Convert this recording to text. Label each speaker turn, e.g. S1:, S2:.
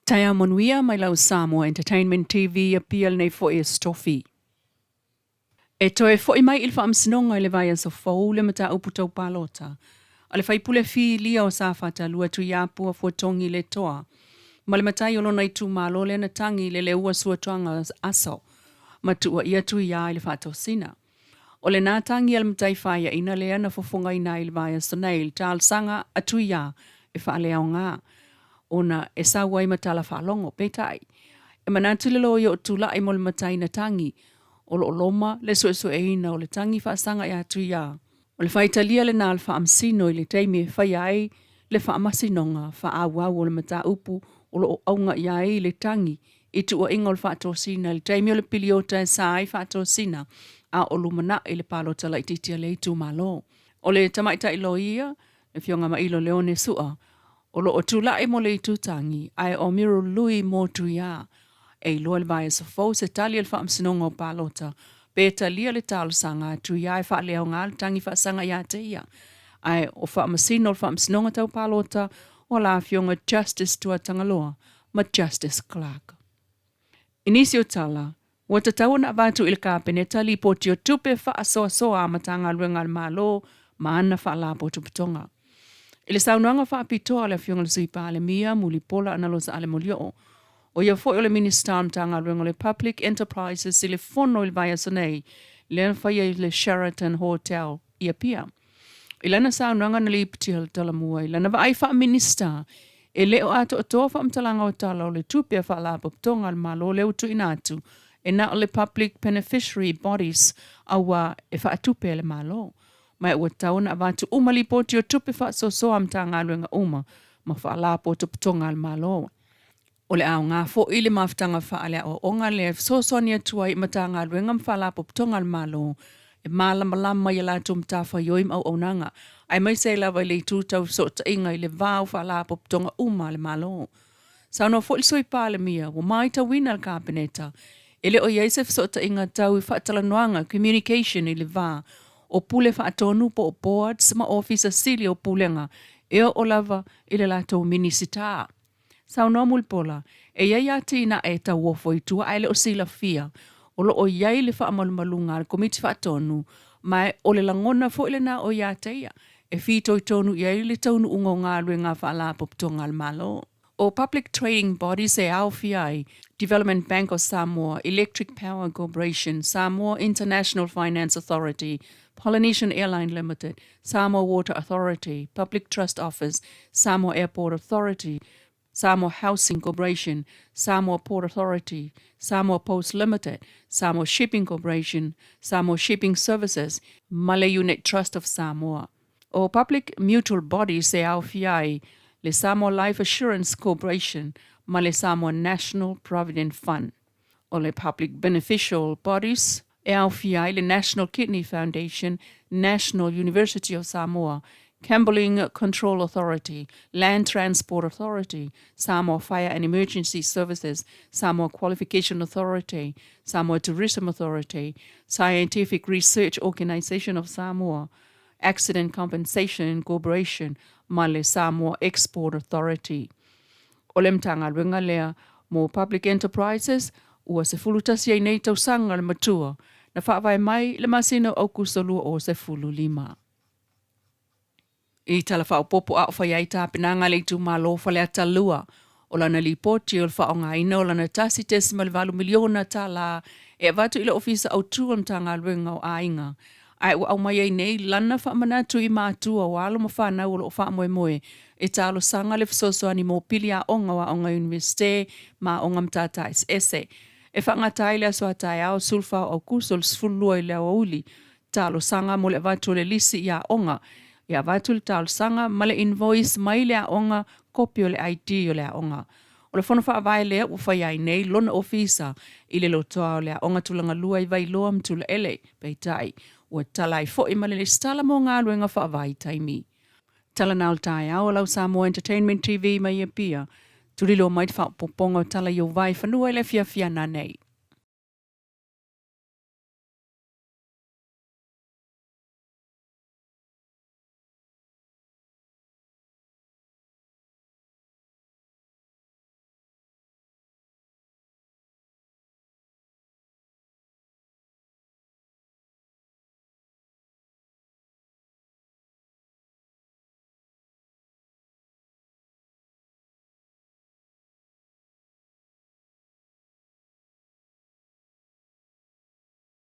S1: Taeao manuia mai lau Samoa Entertainment TV Apia lenei foi Aso Tofi. E toe foi mai i le Faamasinoga i le vaiaso fou le mataupu tau palota a le faipule filia o Safata 2 Tuiapua Fuatogi Letoa ma le matai o lona itumalo lea na tagi i le leua suatoaga aso ma tuuaia Tuia i le faatosina. O lena tagi a le matai faiaina lea na fofogaina ai i le vaiaso nei le talosaga a Tuia e faaleaoga ona e sau ai ma tala faalogo. Peitai, e manatu le loia o tulai mo le matai na tagi, o lo o loma le suesueina o le tagi faasaga ia Tuia. O le faitalia lena a le Faamasino i le taimi e faia ai le faamasinoga faaauau o le mataupu o lo o auga i ai le tagi i tuuaiga o le faatosina i le taimi o le piliota e sa ai faatosina a o lumanai le palota laitiiti a le itumalo. O le tamaitai loia, le Afioga Mailo Leone Sua, o lo o tulai mo le itutagi ae o Miro Lui mo Tuiā. E iloa i le vaiaso fou se tali a le Faamasinoga o Palota pe talia le talosaga a Tuiā e faaleaoga le tagi faasaga ia te ia. Ae o Faamasino o le Faamasinoga Tau Palota o la Afioga Justice Tuatagaloa ma Justice Clark. I nisi o tala, ua tatau ona avatu i le Kapeneta lipoti o tupe faasoasoa a Matagaluega a le Malo ma ana faalapotopotoga. I le saunoaga faapitoa a le Afioga i le Sui Palemia, Mulipola Analosa Ale Molioo, o ia foi o le Minisita o le Matagaluega o le Public Enterprises i le fono i le vaiaso nei lea na faia i le Sheraton Hotel i Apia. I lana saunoaga na lipotia le talamua i lana vaai faa-Minisita, e le o atoatoa faamatalaga o tala o le tupe a Faalapotopotoga a le Malo lea ua tuuina atu e na o le Public Beneficiary Bodies auā e faatupe e le Malo. Ma ua tatau ona avatu uma lipoti o tupe faasoasoa a Matagaluega uma ma Faalapotopotoga a le Malo. O le aoga foi le mafutaga faaleaoaoga lea e fesoasoani atu ai i Matagaluega ma Faalapotopotoga a le Malo e malamalama i a latou matafaioi ma auaunaga, aemaise ai lava i le itu tau fesootaiga i le va o Faalapotopotoga uma a le Malo. Saunoa foi le Sui Palemia, ua matauina le Kapeneta e le o i ai se fesootaiga tau i faatalanoaga, communication, i le va o Pule Faatonu po o Boards ma Ofisa Sili o Pulega e oo lava i le latou Minisita. Saunoa Mulipola, e i ai atinae e tauofo i tua ae le o silafia o lo o i ai le faamalumaluga a le Komiti Faatonu ma o le lagona foi lena o ia te ia e fitoitonu i ai le taunuuga o galuega a Faalapotopotoga a le Malo. O Public Trading Bodies e aofia ai Development Bank of Samoa, Electric Power Corporation, Samoa International Finance Authority, Polynesian Airline Limited, Samoa Water Authority, Public Trust Office, Samoa Airport Authority, Samoa Housing Corporation, Samoa Port Authority, Samoa Post Limited, Samoa Shipping Corporation, Samoa Shipping Services ma le Unit Trust of Samoa. O Public Mutual Bodies e aofia ai le Samoa Life Assurance Corporation ma le Samoa National Provident Fund. O le Public Beneficial Bodies e aofia ai le National Kidney Foundation, National University of Samoa, Gambling Control Authority, Land Transport Authority, Samoa Fire and Emergency Services, Samoa Qualification Authority, Samoa Tourism Authority, Scientific Research Organisation of Samoa, Accident Compensation Corporation ma le Samoa Export Authority. O le Matagaluega lea mo Public Enterprises ua 11 ai nei tausaga le matua na faavae mai i le masina o Aukuso 2015. I tala faaopoopo a o fai ai tapenaga a le itumalo o Faleata 2, o lana lipoti o le faaaogaina o lana $1.8 miliona tala e avatu i le Ofisa Autu o le Matagaluega o Aiga Ae ua aumai ai nei lana faamanatu i matua o alo ma fanau o lo o faamoemoe e talosaga le fesoasoani mo pili aoga o aoga Iunivesite ma aoga matata eseese. E faagata ai le aso a taeao 14 o Aukuso le 12 i le aoauli talosaga mo le avatu o le lisi i aoga. E avatu le talosaga ma le invoice mai le aoga kopi o le ID o le aoga. O le fono faavae lea ua faia ai nei lona ofisa i le lotoa o le Aoga Tulaga Lua i Vailoa ma Tulaele, peitai, ua tala ai foi ma le lesitala mo galuega faavaitaimi. Tala na o le taeao a lau Samoa Entertainment TV mai Apia, tulilo mai le faaopoopoga o tala i ou vae fanua i le afiafi ana nei.